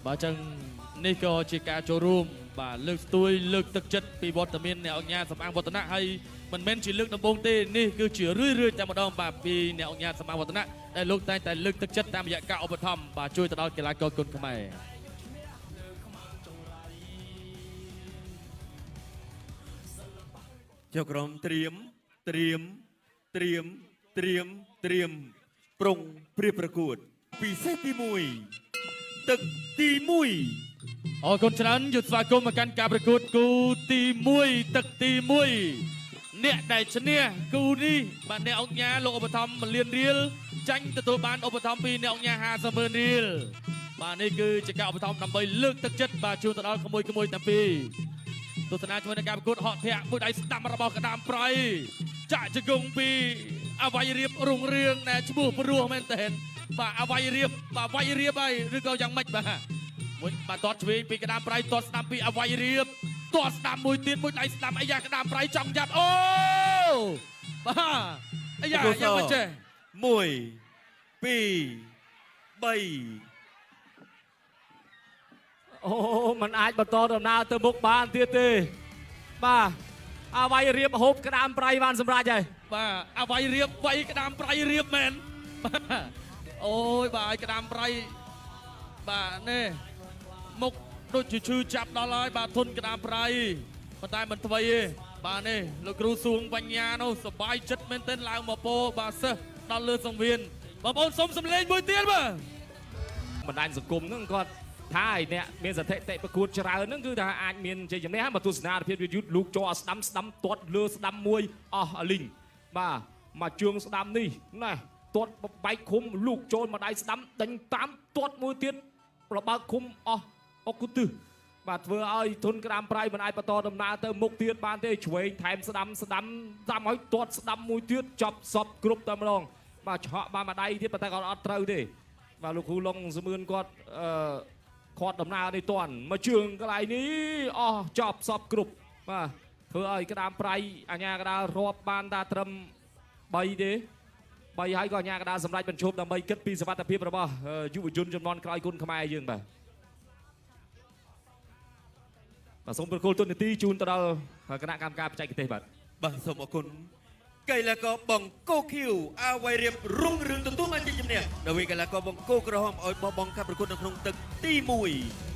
បាទចឹងនេះក៏ជាការចូលរួមបាទលើកស្ទួយលើកទឹកចិត្តពីវត្តមានអ្នកអង្គការសំអាងវឌ្ឍនៈហើយមិនមែនជាលើកដំបូងទេនេះគឺជារឿយៗតែម្ដងបាទពីអ្នកអង្គការសំអាងវឌ្ឍនៈដែលលោកតែងតែលើកទឹកចិត្តតាមរយៈការឧបត្ថម្ភបាទជួយទៅដល់កីឡាករគុនខ្មែរ ចូលក្រុមត្រៀមត្រៀមត្រៀមត្រៀមត្រៀមប្រុងព្រៀបប្រកួតពិសេសទី1ទឹកទី1 អរគុណច្រើនយុទ្ធស្វាគមន៍មកកាន់ការប្រកួតគូទី1ទឹកទី1អ្នកដែលឈ្នះគូនេះបាទអ្នកអង្គការលោកឧបត្ថម្ភ1លានរៀលចាញ់ទទួលបានឧបត្ថម្ភពីអ្នកអង្គការ50ម៉ឺនរៀលបាទនេះគឺជាការឧបត្ថម្ភដើម្បីលើកទឹកចិត្តបាទជូនទៅដល់ក្មួយៗទាំងពីរទស្សនាជាមួយនឹងការប្រកួតហក់ធាក់មួយដៃស្ដាំរបស់ក្តាមប្រៃចាក់ជង្គង់ពីអវ័យរៀបរុងរឿងដែលឈ្មោះព្រោះមែនទែនបាទអវ័យរៀបបាទវ័យរៀបហើយឬក៏យ៉ាងម៉េចបាទមួយបាទទាត់ឆ្វេងពីក្តាមប្រៃទាត់ស្ដាំពីអវ័យរៀបទាត់ស្ដាំមួយទៀតមួយដៃស្ដាំអាយ៉ាក្តាមប្រៃចង់យ៉ាប់អូបាទអាយ៉ាយ៉ាងម៉េចចេះ 1 2 3 អូมันអាចបន្តដំណើរទៅមុខបានទៀតទេបាទអវ័យរៀបហូបក្តាមប្រៃបានសម្រេចហើយ បាទអវ័យរៀបវ័យក្តាមប្រៃរៀបមែនបាទអូយបាទឲ្យក្តាមប្រៃបាទនេះមុខដូចជាឈឺចាប់ដល់ហើយបាទធុនក្តាមប្រៃប៉ុន្តែមិនថ្មីទេបាទនេះលោកគ្រូសួងបញ្ញានោះសប្បាយចិត្តមែនទែនឡើងមកពោបាទសិស្សដល់លើសង្វៀនបងប្អូនសុំសំលេងមួយទៀតបាទ បណ្ដាញសង្គមហ្នឹងគាត់ថាឲ្យអ្នកមានស្ថិតិប្រកួតច្រើនហ្នឹងគឺថាអាចមានជ័យជំនះមកទស្សនាភាពយឺតលោកចោស្ដាំស្ដាំទាត់លើស្ដាំមួយអស់លីងបាទមកជើងស្ដាំនេះណាទាត់បែកឃុំលោកចូលមកដៃស្ដាំដេញតាមទាត់មួយទៀតប្របើកឃុំអស់អុកគុទឹបាទធ្វើឲ្យធុនក្តាមប្រៃមិនអាចបន្តដំណើរទៅមុខទៀតបានទេឆ្វេងថែមស្ដាំស្ដាំតាមឲ្យទាត់ស្ដាំមួយទៀតចប់សពគ្រប់តែម្ដងបាទឆក់បានមួយដៃទៀតប៉ុន្តែគាត់អត់ត្រូវទេបាទលោកគ្រូឡុងសមឿនគាត់អឺខាត់ដំណើរនេះតាន់មកជើងកន្លែងនេះអស់ចប់សពគ្រប់បាទធ្វើឲ្យក្តាមប្រៃអាញាកដាលរាប់បានតាត្រឹម3ទេ3ហើយក៏អាញាកដាលសម្រេចបញ្ឈប់ដើម្បីគិតពីសុវត្ថិភាពរបស់យុវជនចំនួនក្រោយគុណខ្មែរយើងបាទបាទសូមប្រគល់ទូនាទីជូនទៅដល់គណៈកម្មការបច្ចេកទេសបាទ បាទសូមអរគុណកីឡាករបង្គោលខៀវអវ័យរៀបរុងរឿងទទួលបានជ័យជំនះដោយកីឡាករបង្គោលក្រហមឲ្យបោះបង់ការប្រកួតនៅក្នុងទឹកទី1